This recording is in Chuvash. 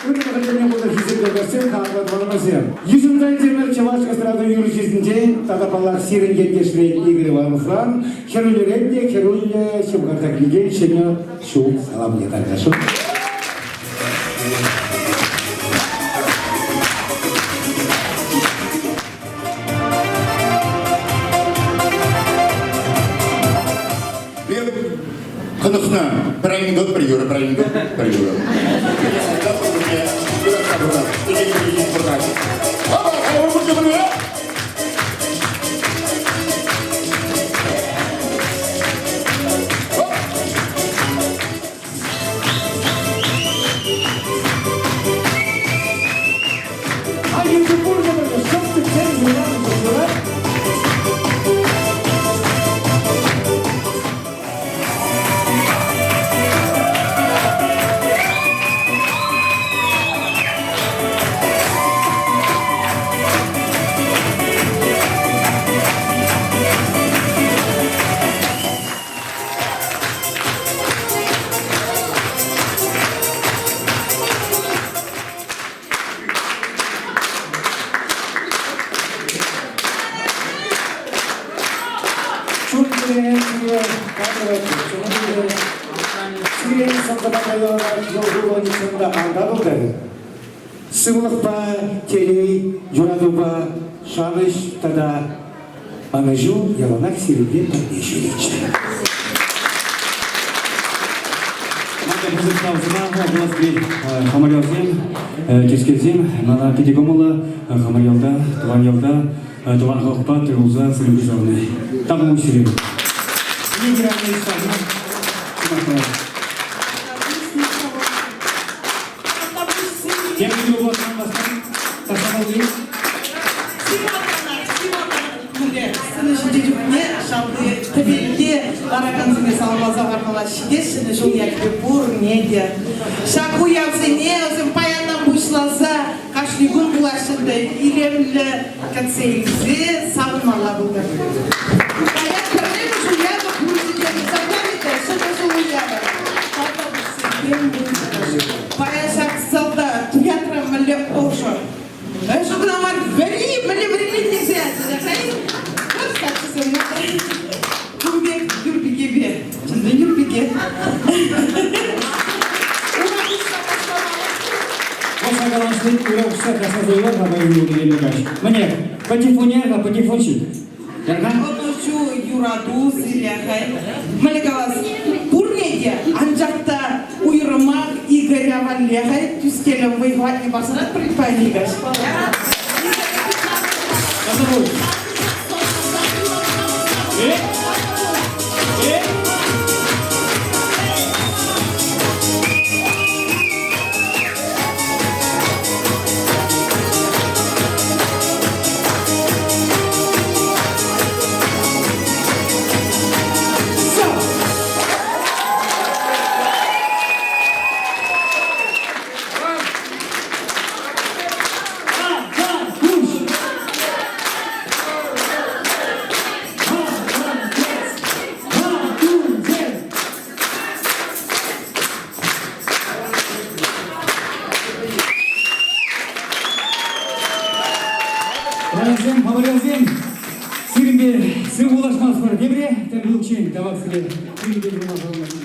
Ырӑ вӑхӑтсене пулнӑ хисеплӗ юлташсем, хаклӑ тӑванӑмӑрсем. Йышӑнса илсемӗр чӑваш эстрада юрӑҫисенчен тата, паллах, сирӗн ентешрен Игорь Ивановран хӗрӳллӗрен те хӗрӳллӗ ҫывхарса килекен Ҫӗнӗ ҫул саламне тархасшӑн. Хӑнӑхнӑ пӗр анекдот, пӗр юрӑ, пӗр анекдот, пӗр юрӑ. Айӑпӗ пурте пӗрле шӑп тӗпчен юланӑ пулса. Сывлӑхпа, телей, юратупа, шанӑҫ тата ӑнӑҫу яланах сирӗнпе пӗрле ҫӳреччӗ. Мана пысӑк тав сӑмахӗ пулас хамӑрялсем, тискерсем, мана питӗ кӑмӑллӑ хамӑр ялта, тӑван ялта, тӑван халӑхпа тӗл пулса сывлӑх савни. Тав сире. Тем Сцена ҫинче чухне шалти тӗпелте ларакансене саламласа хӑвармалла ҫитес ҫӗнӗ ҫул ячӗпе пурне те. Ҫак уявсене вӗсем паянтан пуҫласа кашни кун пулаҫҫӗ ӗнтӗ, илемлӗ кӗтсе илсе савӑнмалла пултӑр. Паян пӗрремӗш уявӗ пулчӗ те те ҫӗнӗ ҫул уявӗ. Паян ҫак залта туятра мӗнле ӑшӑ. Ӑшӑ кӑна мар, вӗри, мӗнле вӗриленсе ячӗ. Кун пек Юрпикепе, чӑн-чӑн Юрпике. Ӑша калаҫни ура усса касса суйлар-ха паян илемлӗ каҫ. Мӗне, патефонер-ха, патефончик. Ӑнӑҫу, юрату сире хай. Мӗнле калас, пурне те, анчах та уйрӑмах Игоря валли хай тӳскелӗм вӑй-хӑватне парсанах пӗр Игорь. Тӑвансем, хавалянсем, сирӗнпе сыв пулашмастпӑр. Тепре тӗл пуличчен тавах сире. Сирӗнпе юлма пулмасть.